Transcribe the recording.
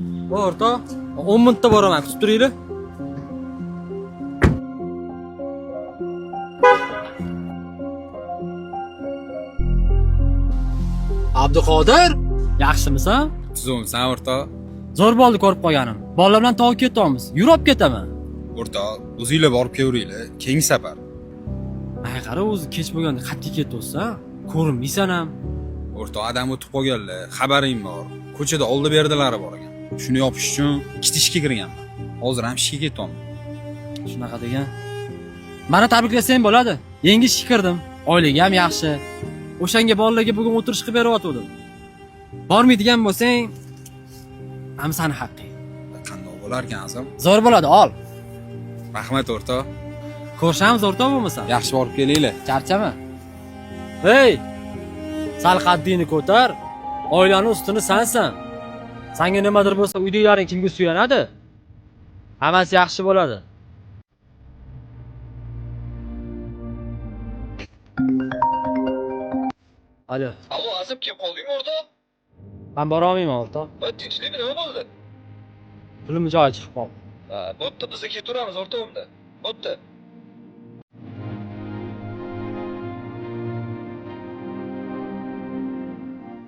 O'rtoq, 10 minutda boraman, kutib turinglar. Abduqodir, yaxshimisan? Tuzukmisan, o'rtoq? Zo'r bo'ldi ko'rib qolganim. Bolalar bilan tog'ga ketamiz. Yurib ketaman. O'rtoq, o'zinglar borib kelaveringlar. Keyingi safar. Ay, qara o'zi kech bo'lganda qayerga ketyapsan? Ko'rinmaysan ham. O'rtoq, adam o'tib qolganlar, xabaring bor. Ko'chada oldi berdilari bor ekan. Shuni yopish uchun ikkita ishga kirganman. Hozir ham ishga ketyapman. Shunaqa degan. Mani tabriklasang bo'ladi. Yangi ishga kirdim. Oyligi ham yaxshi. O'shanga bolalarga bugun o'tirish qilib beryotgandim. Bormaydigan bo'lsang, ham sani haqqing. Qandoq bo'larkan, azam? Zo'r bo'ladi, ol. Rahmat, o'rtoq. Ko'rishamiz o'rtoq bo'lmasa. Yaxshi borib kelinglar. Charchama. Hey! Sal qaddingni ko'tar. Oilani ustuni sansan. Sanga nimadir bo'lsa, uydagilaring kimga suyanadi? Hammasi yaxshi bo'ladi. Alo, Alo Azim, kelib qoldingmi, o'rtoq? men bora olmayman o'rtoq. Va tinchlikmi, nima bo'ldi? Pulim joyi chiqib qoldi. Ha, bo'pti, biz ketaveramiz o'rtoq unda. Bo'pti.